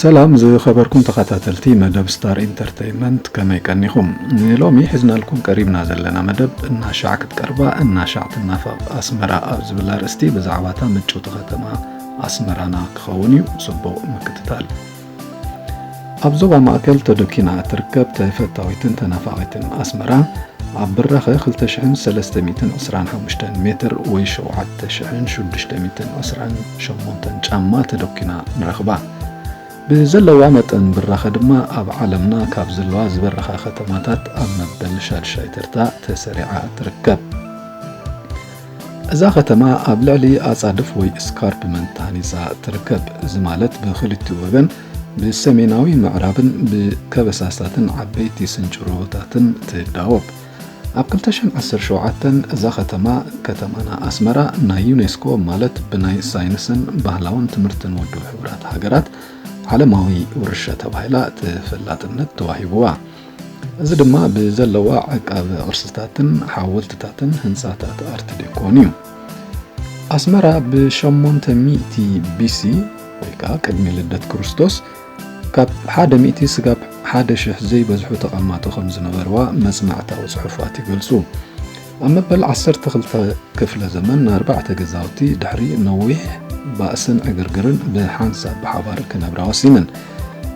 ሰላም ዝኸበርኩም ተኸታተልቲ መደብ ስታር ኢንተርተይንመንት፣ ከመይ ቀኒኹም? ንሎሚ ሒዝናልኩም ቀሪብና ዘለና መደብ እናሻዕ ክትቀርባ እናሻዕ ትናፈቕ ኣስመራ ኣብ ዝብል ኣርእስቲ ብዛዕባታ ምጭውቲ ከተማ ኣስመራና ክኸውን እዩ። ጽቡቕ ምክትታል። ኣብ ዞባ ማእከል ተደኪና እትርከብ ተፈታዊትን ተናፋቒትን ኣስመራ፣ ኣብ ብራኸ ክልተ ሽሕን ሰለስተ ሚእትን ዕስራን ሓሙሽተን ሜትር ወይ ሸውዓተ ሽሕን ሽዱሽተ ሚእትን ዕስራን ሸሞንተን ጫማ ተደኪና ንረኽባ። ብዘለዋ መጠን ብራኸ ድማ ኣብ ዓለምና ካብ ዘለዋ ዝበረኻ ከተማታት ኣብ መበል ሻድሻይ ተርታ ተሰሪዓ ትርከብ። እዛ ከተማ ኣብ ልዕሊ ኣጻድፍ ወይ እስካርፕመንት ተሃኒጻ ትርከብ። እዚ ማለት ብኽልቲኡ ወገን ብሰሜናዊ ምዕራብን ብከበሳሳትን ዓበይቲ ስንጭሮታትን ትዳወብ። ኣብ ክልተ ሽሕን ዓሰርተ ሸውዓተን እዛ ከተማ፣ ከተማና ኣስመራ፣ ናይ ዩኔስኮ ማለት ብናይ ሳይንስን ባህላውን ትምህርትን ውድብ ሕቡራት ሃገራት ዓለማዊ ውርሻ ተባሂላ ተፈላጥነት ተዋሂብዋ። እዚ ድማ ብዘለዋ ዕቃበ ቅርስታትን ሓወልትታትን ህንጻታት ኣርት ዴኮን እዩ። ኣስመራ ብ ሸሞንተ ሚእቲ ቢ ሲ ወይ ከዓ ቅድሚ ልደት ክርስቶስ ካብ ሓደ ሚእቲ ስጋብ ሓደ ሽሕ ዘይበዝሑ ተቐማጦ ከም ዝነበርዋ መጽናዕታዊ ጽሑፋት ይገልጹ። ኣብ መበል ዓሰርተ ክልተ ክፍለ ዘመን ንኣርባዕተ ገዛውቲ ድሕሪ ነዊሕ ባእስን ዕግርግርን ብሓንሳብ ብሓባር ክነብራ ወሲነን።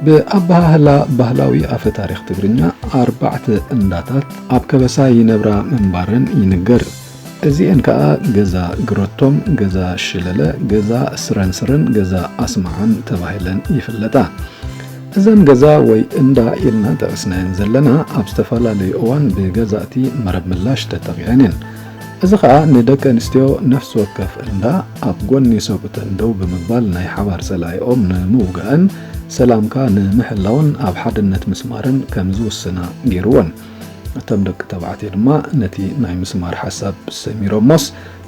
ብኣበሃህላ ባህላዊ ኣፈ ታሪኽ ትግርኛ ኣርባዕተ እንዳታት ኣብ ከበሳ ይነብራ ምንባረን ይንገር። እዚኤን ከኣ ገዛ ግረቶም፣ ገዛ ሽለለ፣ ገዛ ስረንስርን ገዛ ኣስማዓን ተባሂለን ይፍለጣ። እዘን ገዛ ወይ እንዳ ኢልና ጠቒስናየን ዘለና ኣብ ዝተፈላለዩ እዋን ብገዛእቲ መረብ ምላሽ ተጠቒዐን እየን። እዚ ኸኣ ንደቂ ኣንስትዮ ነፍሲ ወከፍ እንዳ ኣብ ጎኒ ሰብኡተን ደው ብምባል ናይ ሓባር ጸላኢኦም ንምውጋእን ሰላምካ ንምሕላውን ኣብ ሓድነት ምስማርን ከም ዝውስና ገይርወን። እቶም ደቂ ተባዕትዮ ድማ ነቲ ናይ ምስማር ሓሳብ ሰሚሮሞስ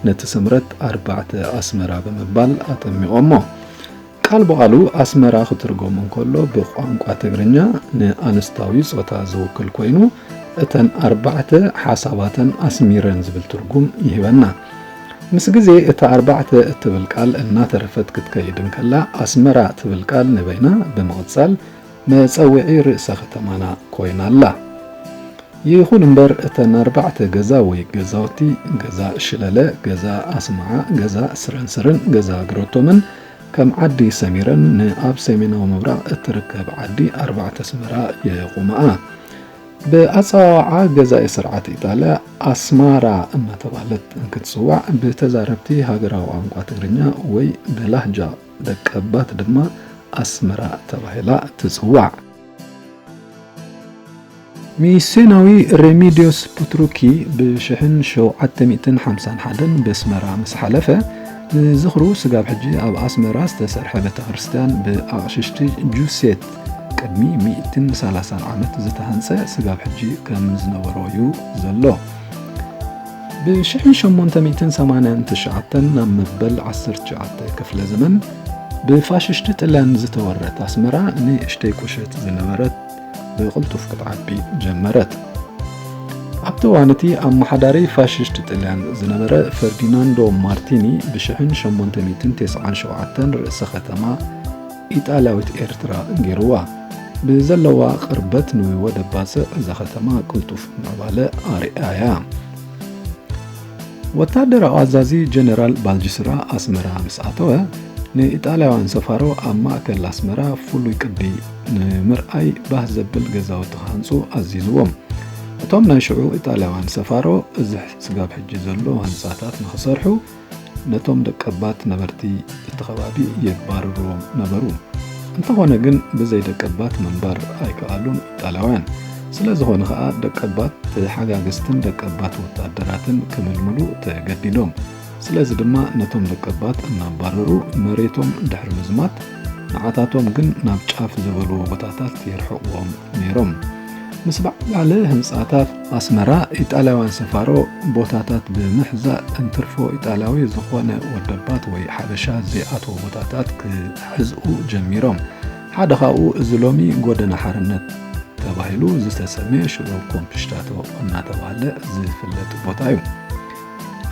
ነቲ ስምረት ኣርባዕተ ኣስመራ ብምባል ኣጠሚቖሞ። ቃል ብቓሉ ኣስመራ ክትርጎም እንከሎ ብቋንቋ ትግርኛ ንኣንስታዊ ጾታ ዝውክል ኮይኑ፣ እተን ኣርባዕተ ሓሳባተን ኣስሚረን ዝብል ትርጉም ይህበና። ምስ ግዜ እታ ኣርባዕተ እትብል ቃል እናተረፈት ክትከይድ እንከላ፣ ኣስመራ ትብል ቃል ንበይና ብምቕጻል መጸውዒ ርእሰ ከተማና ኮይና ኣላ። ይኹን እምበር፣ እተን ኣርባዕተ ገዛ ወይ ገዛውቲ፣ ገዛ ሽለለ፣ ገዛ ኣስማዓ፣ ገዛ ስረንስርን ገዛ ግረቶምን ከም ዓዲ ሰሚረን ንኣብ ሰሜናዊ ምብራቕ እትርከብ ዓዲ ኣርባዕተ ኣስመራ የቑምኣ። ብኣጸዋውዓ ገዛኢ ስርዓት ኢጣልያ ኣስማራ እናተባህለት እንክትጽዋዕ፣ ብተዛረብቲ ሃገራዊ ቋንቋ ትግርኛ ወይ ብላህጃ ደቀባት ድማ ኣስመራ ተባሂላ ትጽዋዕ። ሚስዮናዊ ሬሚድዮስ ፑትሩኪ ብሽሕን ሸውዓተ ሚእትን ሓምሳን ሓደን በስመራ ምስ ሓለፈ፣ ንዝኽሩ ስጋብ ሕጂ ኣብ ኣስመራ ዝተሰርሐ ቤተ ክርስቲያን ብኣቕሽሽቲ ጁሴት ቅድሚ ሚእትን ሰላሳን ዓመት ዝተሃንጸ ስጋብ ሕጂ ከም ዝነበሮ እዩ ዘሎ። ብሽሕን ሸሞንተ ሚእትን ሰማንያን ትሽዓተን ናብ መበል ዓሰርተ ትሽዓተ ክፍለ ዘመን ብፋሽስቲ ጥልያን ዝተወረረት ኣስመራ ንእሽተይ ቁሸት ዝነበረት ብቕልጡፍ ክትዓቢ ጀመረት። ኣብቲ እዋን እቲ ኣመሓዳሪ ፋሽስት ጥልያን ዝነበረ ፈርዲናንዶ ማርቲኒ ብሽሕን ሸሞንተ ሚእትን ተስዓን ሸውዓተን ርእሰ ከተማ ኢጣልያዊት ኤርትራ ገይርዋ። ብዘለዋ ቅርበት ንወደብ ባጽዕ እዛ ከተማ ቅልጡፍ ምዕባለ ኣርኣያ። ወታደራዊ ኣዛዚ ጀነራል ባልጅስራ ኣስመራ ምስ ኣተወ፣ ንኢጣልያውያን ሰፋሮ ኣብ ማእከል ኣስመራ ፍሉይ ቅዲ ንምርኣይ ባህ ዘብል ገዛውቲ ክሃንጹ ኣዚዝዎም። እቶም ናይ ሽዑ ኢጣልያውያን ሰፋሮ፣ እዚ ስጋብ ሕጂ ዘሎ ህንጻታት ንኽሰርሑ፣ ነቶም ደቀባት ነበርቲ እቲ ከባቢ የባርርዎም ነበሩ። እንተኾነ ግን፣ ብዘይ ደቀባት ምንባር ኣይከኣሉን ኢጣልያውያን። ስለ ዝኾነ ኸኣ፣ ደቀባት ተሓጋገዝትን ደቀባት ወታደራትን ክምልምሉ ተገዲዶም። ስለዚ ድማ፣ ነቶም ደቀባት እናባረሩ መሬቶም ድሕሪ ምዝማት፣ ንዓታቶም ግን ናብ ጫፍ ዝበልዎ ቦታታት የርሕቕዎም ነይሮም። ምስ በዓለ ህንጻታት ኣስመራ፣ ኢጣልያውያን ሰፋሮ ቦታታት ብምሕዛእ፣ እንትርፎ ኢጣልያዊ ዝኾነ ወደባት ወይ ሓበሻ ዘይኣትዎ ቦታታት ክሕዝኡ ጀሚሮም። ሓደ ካብኡ እዚ ሎሚ ጎደና ሓርነት ተባሂሉ ዝተሰምየ ሽዑ ኮምፕሽታቶ እናተባህለ ዝፍለጥ ቦታ እዩ።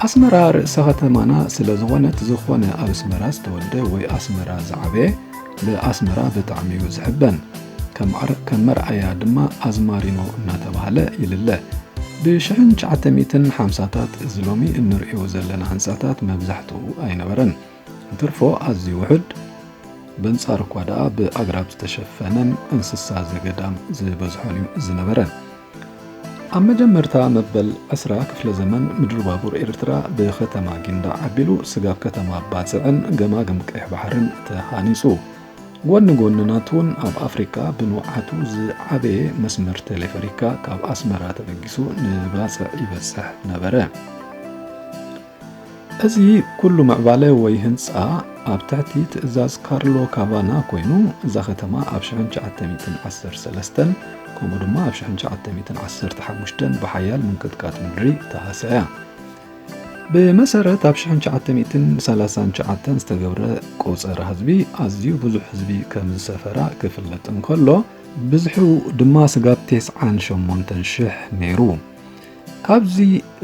ኣስመራ ርእሰ ከተማና ስለ ዝኾነት፣ ዝኾነ ኣብ ኣስመራ ዝተወልደ ወይ ኣስመራ ዝዓበየ ብኣስመራ ብጣዕሚ እዩ ዝሕበን። ከም ኣር-፣ ከም መርኣያ ድማ ኣዝማሪኖ እናተባህለ ይልለ። ብሽሕን ትሽዓተ ሚእትን ሓምሳታት እዚ ሎሚ እንርእዮ ዘለና ህንጻታት መብዛሕትኡ ኣይነበረን። እንትርፎ ኣዝዩ ውሑድ፣ በንጻር እኳ ደኣ ብኣግራብ ዝተሸፈነን እንስሳ ዘገዳም ዝበዝሖን እዩ ዝነበረ። ኣብ መጀመርታ መበል ዕስራ ክፍለ ዘመን ምድሪ ባቡር ኤርትራ ብከተማ ጊንዳዕ ኣቢሉ ስጋብ ከተማ ባጽዕን ገማግም ቀይሕ ባሕርን ተሃኒጹ። ጎኒ ጎኒ ናቱ እውን ኣብ ኣፍሪቃ ብንውዓቱ ዝዓበየ መስመር ቴሌፈሪካ ካብ ኣስመራ ተበጊሱ ንባጽዕ ይበጽሕ ነበረ። እዚ ኩሉ ምዕባለ ወይ ህንጻ ኣብ ትሕቲ ትእዛዝ ካርሎ ካቫና ኮይኑ፣ እዛ ከተማ ኣብ ሽሕን ትሽዓተ ሚእትን ዓሰርተ ሰለስተን ከምኡ ድማ ኣብ ሽሕን ትሽዓተ ሚእትን ዓሰርተ ሓሙሽተን ብሓያል ምንቅጥቃጥ ምድሪ ተሃስያ። ብመሰረት ኣብ ሽሕን ትሽዓተ ሚእትን ሰላሳን ትሽዓተን ዝተገብረ ቆጸራ ህዝቢ ኣዝዩ ብዙሕ ህዝቢ ከም ዝሰፈራ ክፍለጥ እንከሎ፣ ብዝሑ ድማ ስጋብ ተስዓን ሸሞንተን ሽሕ ነይሩ። ካብዚ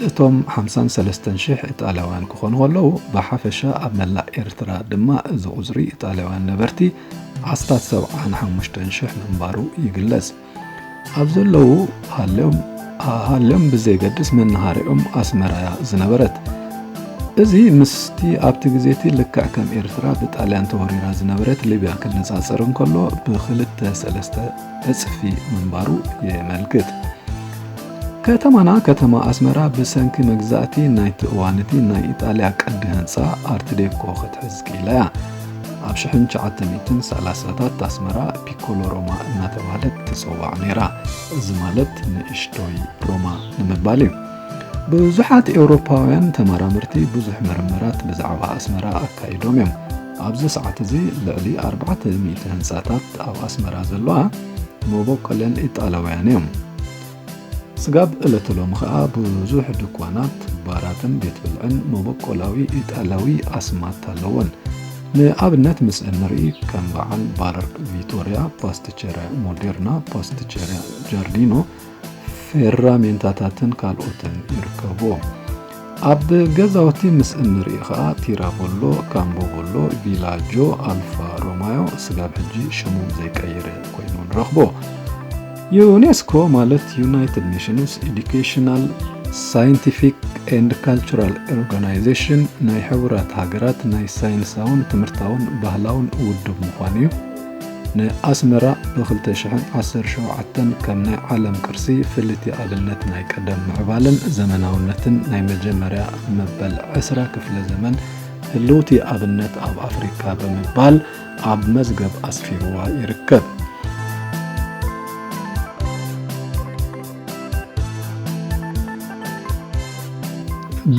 እቶም ሓምሳን ሰለስተን ሽሕ ኢጣልያውያን ክኾኑ ከለዉ፣ ብሓፈሻ ኣብ መላእ ኤርትራ ድማ እዚ ቁጽሪ ኢጣልያውያን ነበርቲ ኣስታት ሰብዓን ሓሙሽተን ሽሕ ምንባሩ ይግለጽ። ኣብ ዘለዉ ሃልዮም፣ ሃልዮም ብዘይገድስ መነሃሪኦም ኣስመራ እያ ዝነበረት። እዚ ምስቲ ኣብቲ ግዜ እቲ ልክዕ ከም ኤርትራ ብጣልያን ተወሪራ ዝነበረት ሊብያ ክነጻጸር እንከሎ ብኽልተ ሰለስተ ዕጽፊ ምንባሩ የመልክት። ከተማና፣ ከተማ ኣስመራ፣ ብሰንኪ መግዛእቲ ናይቲ እዋን እቲ ናይ ኢጣልያ ቅዲ ህንጻ ኣርት ዴኮ ክትሕዝ ክኢላ እያ። ኣብ ሽሕን ትሽዓተ ሚእትን ሰላሳታት ኣስመራ ፒኮሎ ሮማ እናተባህለት ትጽዋዕ ነይራ። እዚ ማለት ንእሽቶይ ሮማ ንምባል እዩ። ብዙሓት ኤውሮፓውያን ተመራመርቲ ብዙሕ ምርምራት ብዛዕባ ኣስመራ ኣካይዶም እዮም። ኣብዚ ሰዓት እዚ ልዕሊ ኣርባዕተ ሚእቲ ህንጻታት ኣብ ኣስመራ ዘለዋ መበቆለን ኢጣልያውያን እዮም። ስጋብ ዕለተ ሎሚ ኸኣ ብዙሕ ድኳናት፣ ባራትን ቤት ብልዕን መበቆላዊ ኢጣልያዊ ኣስማት ኣለወን። ንኣብነት ምስ እንርኢ ከም በዓል ባር ቪቶርያ፣ ፓስቲቸርያ ሞዴርና፣ ፓስቲቸርያ ጃርዲኖ፣ ፌራሜንታታትን ካልኦትን ይርከብዎ። ኣብ ገዛውቲ ምስ እንርኢ ኸኣ ቲራቦሎ፣ ካምቦቦሎ፣ ቪላጆ፣ ኣልፋ ሮማዮ ስጋብ ሕጂ ሽሞም ዘይቀየረ ኮይኑ ንረኽቦ። ዩኔስኮ ማለት ዩናይትድ ኔሽንስ ኤዱኬሽናል ሳይንቲፊክ ኤንድ ካልቸራል ኦርጋናይዜሽን ናይ ሕቡራት ሃገራት ናይ ሳይንሳውን ትምህርታውን ባህላውን ውድብ ምዃኑ እዩ። ንኣስመራ ብ ክልተ ሽሕን ዓሰርተ ሸውዓተን ከም ናይ ዓለም ቅርሲ ፍልይቲ ኣብነት ናይ ቀደም ምዕባለን ዘመናውነትን ናይ መጀመርያ መበል ዕስራ ክፍለ ዘመን ህልውቲ ኣብነት ኣብ ኣፍሪካ ብምባል ኣብ መዝገብ ኣስፊርዋ ይርከብ።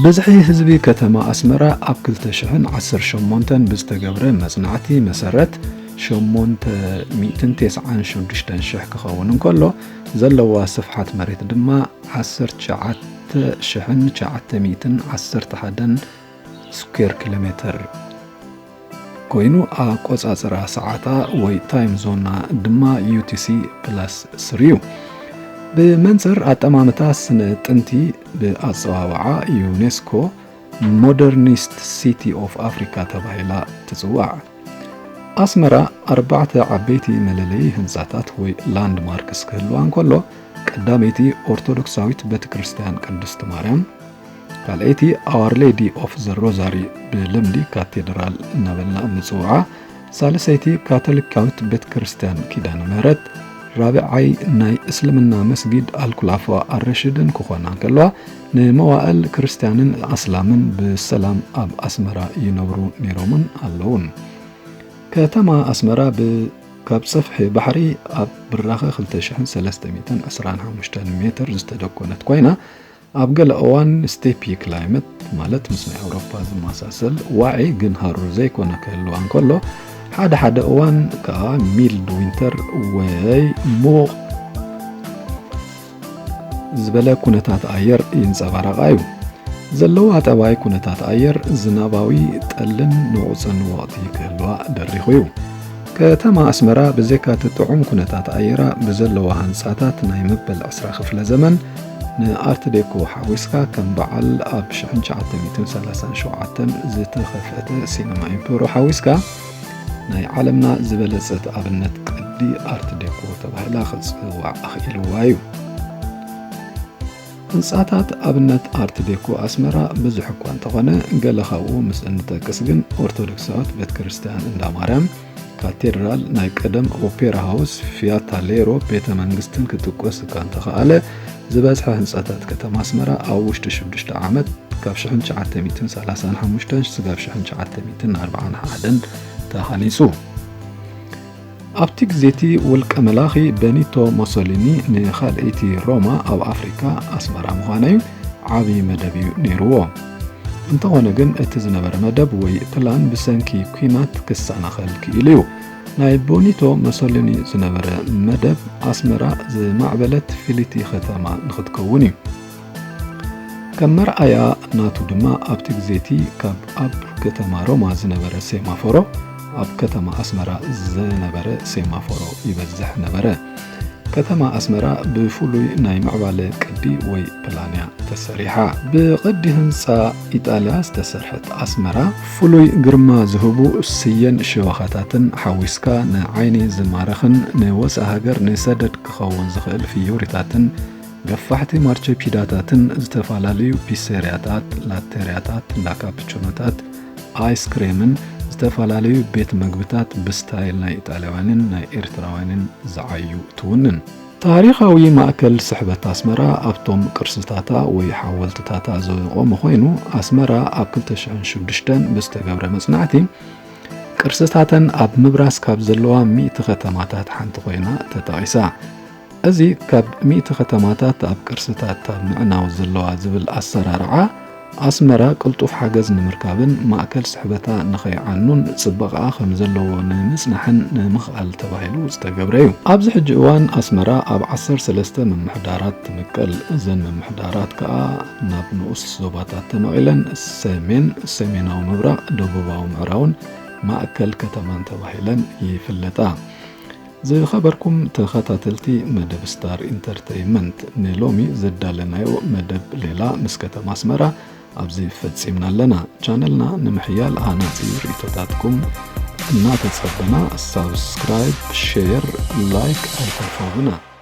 ብዝሒ ህዝቢ ከተማ ኣስመራ ኣብ ክልተ ሽሕን ዓሰርተ ሸሞንተን ብዝተገብረ መጽናዕቲ መሰረት ሸሞንተ ሚእትን ተስዓን ሽዱሽተን ሽሕ ክኸውን እንከሎ፣ ዘለዋ ስፍሓት መሬት ድማ ዓሰርተ ትሽዓተ ሽሕን ትሽዓተ ሚእትን ዓሰርተ ሓደን ስኩዌር ኪሎ ሜትር ኮይኑ፣ ኣቆጻጽራ ሰዓታ ወይ ታይም ዞና ድማ ዩ ቲ ሲ ፕላስ ስሪ እዩ። ብመንጽር ኣጠማምታ ስነ ጥንቲ፣ ብኣጸዋውዓ ዩኔስኮ ሞደርኒስት ሲቲ ኦፍ ኣፍሪካ ተባሂላ ትጽዋዕ። ኣስመራ ኣርባዕተ ዓበይቲ መለለዪ ህንጻታት ወይ ላንድማርክስ ክህልዋ እንከሎ፣ ቀዳመይቲ ኦርቶዶክሳዊት ቤተ ክርስቲያን ቅድስቲ ማርያም፣ ካልኣይቲ ኣዋር ሌዲ ኦፍ ዘ ሮዛሪ፣ ብልምዲ ካቴድራል እናበልና እንጽውዓ፣ ሳልሰይቲ ካቶሊካዊት ቤተ ክርስቲያን ኪዳነ ምህረት፣ ራብዓይ ናይ እስልምና መስጊድ ኣልኩላፋ ኣረሽድን ክኾና እንከለዋ፣ ንመዋእል ክርስቲያንን ኣስላምን ብሰላም ኣብ ኣስመራ ይነብሩ ነይሮምን ኣለውን። ከተማ ኣስመራ ብ-፣ ካብ ጸፍሒ ባሕሪ ኣብ ብራኸ ክልተ ሽሕን ሰለስተ ሚእትን ዕስራን ሓሙሽተን ሜትር ዝተደኮነት ኮይና፣ ኣብ ገለ እዋን ስቴፒ ክላይመት፣ ማለት ምስ ናይ ኣውሮፓ ዝመሳሰል ዋዒ ግን ሃሩር ዘይኮነ ክህልዋ እንከሎ፣ ሓደ ሓደ እዋን ከኣ ሚልድ ዊንተር ወይ ሙቕ ዝበለ ኩነታት ኣየር ይንጸባረቓ እዩ። ዘለዋ ጠባይ ኩነታት ኣየር ዝናባዊ፣ ጠልን ንቑጽን ወቕቲ ክህልዋ ደሪኹ እዩ። ከተማ ኣስመራ ብዘይካ እቲ ጥዑም ኩነታት ኣየራ፣ ብዘለዋ ህንጻታት ናይ መበል ዕስራ ክፍለ ዘመን ንኣርት ዴኮ ሓዊስካ ከም በዓል ኣብ ሽሕን ትሽዓተ ሚእትን ሰላሳን ሸውዓተን ዝተኸፈተ ሲነማ ኢምፔሮ ሓዊስካ ናይ ዓለምና ዝበለጸት ኣብነት ቅዲ ኣርት ዴኮ ተባሂላ ክጽዋዕ ኣኽኢልዋ እዩ። ህንጻታት ኣብነት ኣርት ዴኮ ኣስመራ ብዙሕ እኳ እንተኾነ፣ ገለ ካብኡ ምስ እንጠቅስ ግን ኦርቶዶክሳዊት ቤተ ክርስቲያን እንዳ ማርያም፣ ካቴድራል፣ ናይ ቀደም ኦፔራ ሃውስ፣ ፊያታ ሌሮ፣ ቤተ መንግስትን ክጥቆስ እኳ እንተኸኣለ፣ ዝበዝሐ ህንጻታት ከተማ ኣስመራ ኣብ ውሽጢ ሽዱሽተ ዓመት፣ ካብ ሽሕን ትሽዓተ ሚእትን ሰላሳን ሓሙሽተን ስጋብ ሽሕን ትሽዓተ ሚእትን ኣርባዓን ሓደን ተሃኒጹ። ኣብቲ ግዜ እቲ ውልቀ መላኺ በኒቶ ሞሶሊኒ ንኻልኣይቲ ሮማ ኣብ ኣፍሪካ ኣስመራ ምዃና እዩ ዓብዪ መደብ እዩ ነይርዎ። እንተኾነ ግን እቲ ዝነበረ መደብ ወይ ፕላን ብሰንኪ ኲናት ክሰናኸል ክኢሉ እዩ። ናይ ቦኒቶ መሶሊኒ ዝነበረ መደብ ኣስመራ ዝማዕበለት ፍልይቲ ከተማ ንኽትከውን እዩ። ከም መርኣያ ናቱ ድማ ኣብቲ ግዜ እቲ ካብ ኣብ ከተማ ሮማ ዝነበረ ሴማፎሮ ኣብ ከተማ ኣስመራ ዝነበረ ሴማፎሮ ይበዝሕ ነበረ። ከተማ ኣስመራ ብፍሉይ ናይ ምዕባለ ቅዲ ወይ ፕላን እያ ተሰሪሓ። ብቕዲ ህንጻ ኢጣልያ ዝተሰርሐት ኣስመራ ፍሉይ ግርማ ዝህቡ ስየን ሸበኻታትን ሓዊስካ ንዓይኒ ዝማርኽን ንወጻኢ ሃገር ንሰደድ ክኸውን ዝኽእል ፍዮሪታትን ገፋሕቲ ማርቸፒዳታትን ዝተፈላለዩ ፒሰሪያታት፣ ላቴሪያታት፣ እንዳ ካፕቹኖታት፣ ኣይስክሬምን ዝተፈላለዩ ቤት መግብታት ብስታይል ናይ ኢጣልያውያንን ናይ ኤርትራውያንን ዝዓዩ ትውንን። ታሪኻዊ ማእከል ስሕበት ኣስመራ ኣብቶም ቅርስታታ ወይ ሓወልትታታ ዝቖመ ኮይኑ፣ ኣስመራ ኣብ ክልተ ሽሕን ሽዱሽተን ብዝተገብረ መጽናዕቲ፣ ቅርስታተን ኣብ ምብራስ ካብ ዘለዋ ሚእቲ ከተማታት ሓንቲ ኮይና ተጠቒሳ። እዚ ካብ ሚእቲ ከተማታት ኣብ ቅርስታት ኣብ ምዕናው ዘለዋ ዝብል ኣሰራርዓ፣ ኣስመራ ቅልጡፍ ሓገዝ ንምርካብን ማእከል ስሕበታ ንኸይዓኑን ጽባቐኣ ከም ዘለዎ ንምጽናሕን ንምኽኣል ተባሂሉ ዝተገብረ እዩ። ኣብዚ ሕጂ እዋን ኣስመራ ኣብ ዓሰርተ ሰለስተ ምምሕዳራት ትምቀል። እዘን ምምሕዳራት ከኣ ናብ ንኡስ ዞባታት ተመቒለን ሰሜን፣ ሰሜናዊ ምብራቕ፣ ደቡባዊ ምዕራውን ማእከል ከተማን ተባሂለን ይፍለጣ። ዝኸበርኩም ተኸታተልቲ መደብ ስታር ኢንተርተይንመንት፣ ንሎሚ ዘዳለናዮ መደብ ሌላ ምስ ከተማ ኣስመራ ኣብዚ ፈጺምና ኣለና። ቻነልና ንምሕያል ሃናጺ ርእይቶታትኩም እናተጸበና፣ ሳብስክራይብ፣ ሼር፣ ላይክ ኣይተርፈቡና።